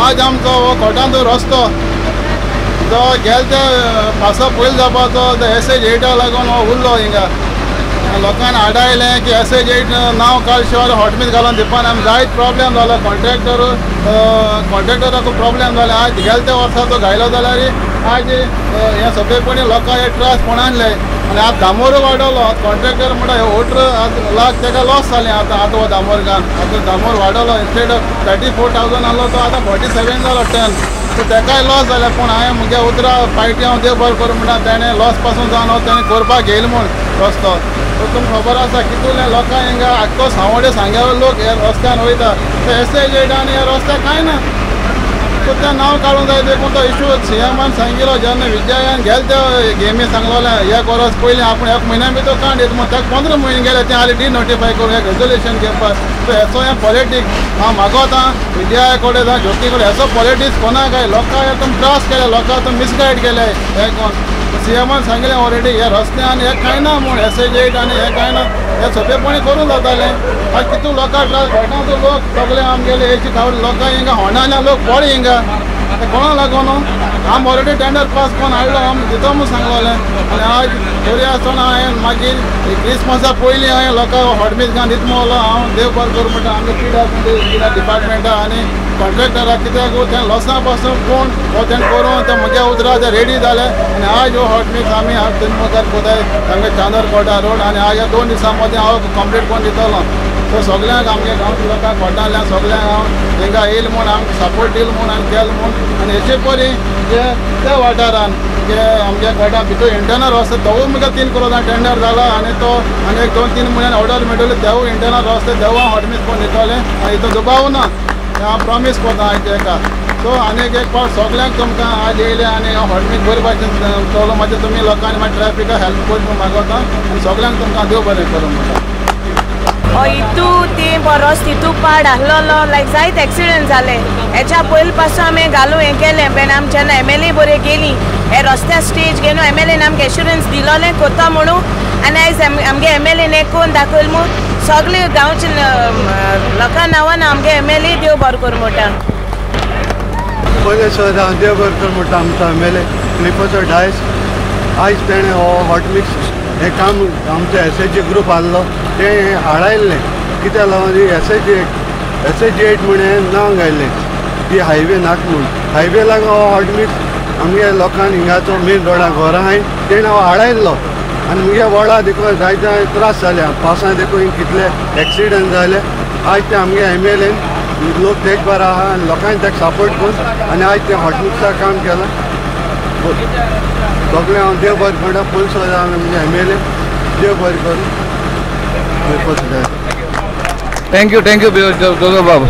आज आमचो हो कोटांचो रस्तो जो गेले ते पासा पयलीं जावपाचो एस एच एटा लागून हो उरलो हिंगा. लोकांनी आडायलें की एस एच एट नांव काड शिवाय हॉटमीस घालून दिवपाना. आमी जायत प्रॉब्लेम जालो, कॉन्ट्रॅक्टराक प्रॉब्लेम जाले. आज गेले ते वर्सा तो घायलो जाल्यार आज हें सोंपेपणी लोकांक हे त्रास पणानले. आनी आतां दामोर वाडवलो कॉन्ट्रॅक्टर म्हणटा हे 18 लाख ताका लॉस जालें. आतां आतां हो दामोर घाल आतां दामोर वाडवलो, इन्स्टेड ऑफ 34,000 आहलो तो आतां 47 जालो टन. सो ताकाय लॉस जालें. पूण हांवें म्हज्या उतरां पायटी हांव देव बरें करूं म्हणटा तेणें लॉस पासून जावन हांव तेणें करपाक घेयलो म्हूण रस्तो. सो तुमकां खबर आसा कितले लोकांक हिंगा आख्खो सांवड्डे सांग्या लोक हे रस्त्यान वयता. ते एस एच एट आनी ह्या रस्त्याक कांय ना. सो तें नांव काडूंक जाय देखून तो इशू सी एमान सांगिल्लो. जेन्ना विजयान गेले ते गेमी सांगलोलें एक वरस पयलीं आपूण एक म्हयन्या भितर काड दिता म्हूण, ताका 15 म्हयने गेले तें हालीं डिनोटिफाय करून एक रेजोल्युशन घेवपाक. सो हेचो हें पॉलिटिक्स हांव मागोता विजया कडेन जावं ज्योती कडेन, हेचो पॉलिटिक्स कोणाक काय लोकांक तुमी त्रास केले, लोकांक तुमी मिसगायड केले. हें कोण सी एमान सांगिल्लें ऑलरेडी हे रस्त्यान हें कांय ना म्हूण, एस एच एट आनी हें कांय ना, हें सोंपेपणी करूंक जातालें. आतां कितू लोकांक त्रास, गोंयांतलो लोक सगळे आमगेले हेची खावड लोकांक हिंगा होणाल्या लोक पळय हिंगा कोणा लागून आम ऑलरेडी टेंडर पास करून हाडलो, आम दिता म्हूण सांगलोलें. आनी आज तरी आसतना हांवें मागीर क्रिसमसा पयलीं हांवें लोकांक हॉटमीस घालून दिता म्हणलो. हांव देव बरें करूं म्हणटा आमगे पी डिपार्टमेंटा आनी कॉन्ट्रॅक्टराक, कित्याक तें लॉसा पासून कोण हो तेणें करून ते म्हज्या उतरां ते रेडी जाले. आनी आज हो हॉटमिक्स आमी आज तुमी मुखार कोताय आमगे चांदोर कोटा रोड. आनी आज ह्या 2 दिसां मदीं हांव कंप्लीट करून दितलो. सो सगल्यांक आमगे गांवच्या लोकांक कोटांतल्यान सगल्यांक हांव तांकां येयल म्हूण आमकां सपोर्ट दिल म्हूण आनी केल म्हूण. आनी हेचे परी जे त्या वाठारान जे आमच्या कोटा भितर इंटरनल रस्तो तोवूय मुगे 3 करोडां टेंडर जाला आनी तो आनी एक 2-3 म्हयन्यान ऑर्डर मेळटली, तेवूय इंटरनल रस्ते तेवूय हांव हॉटमिक्स करून दितलें. आनी हितून दुबाव ना, हांव प्रॉमीस करता आयज तेका. सो आनी एक फावट सगल्यांक तुमकां आज येयलें आनी हांव हॉटमिक्स बरे भाशेन चलो मातशें तुमी लोकांनी मागीर ट्रॅफिकाक हेल्प कर म्हूण मागोता. आनी सगल्यांक तुमकां देव बरें करूं म्हणटा. इतू तें रस्तो तितू पाड आहलोलो लायक जायत एक्सिडंट जाले. हेच्या पयलीं पासून आमी घालूं हें केलें, पण आम जेन्ना एम एल ए बरें गेली हे रस्त्या स्टेज घेवन एम एल एन आमकां एश्युरन्स दिलोलें कोता म्हणून. आनी आयज आमगे एम एल एन करून दाखयल म्हूण सगळे गांवचे लोकां नांवान आमगे एम एल ए देव बरें करूं म्हणटा. पयलें सर हांव देव बरें करूं म्हणटा आमचो एम एल ए क्लिफोचो डायस. आयज तेणें हो हॉटमिक्स हें काम आमचो एस एच जी ग्रूप आहलो तें हाडायल्लें. कित्याक लागून एस एच एट म्हूण हें नांव घायल्लें की हायवे नाका म्हूण. हायवे लागून हो हॉटमिक्स आमगे लोकांक हिंगाचो मेन रोडा घरां आहाय तेणें हो हाडायल्लो. आनी मुगे वडा देखून जायते त्रास जाले, पावसान देखून कितले एक्सिडंट जाले. आयज ते आमगे एम एल एन लोक तेच बरो आहा आनी लोकांनी ताका सपोर्ट करून आनी आयज तें हॉटमिक्साक काम केलां. सगळें हांव देव बरें म्हणटा पुलीस आमगे एम एल ए देव बरें करूं. Thank you, thank you जोजो बाब.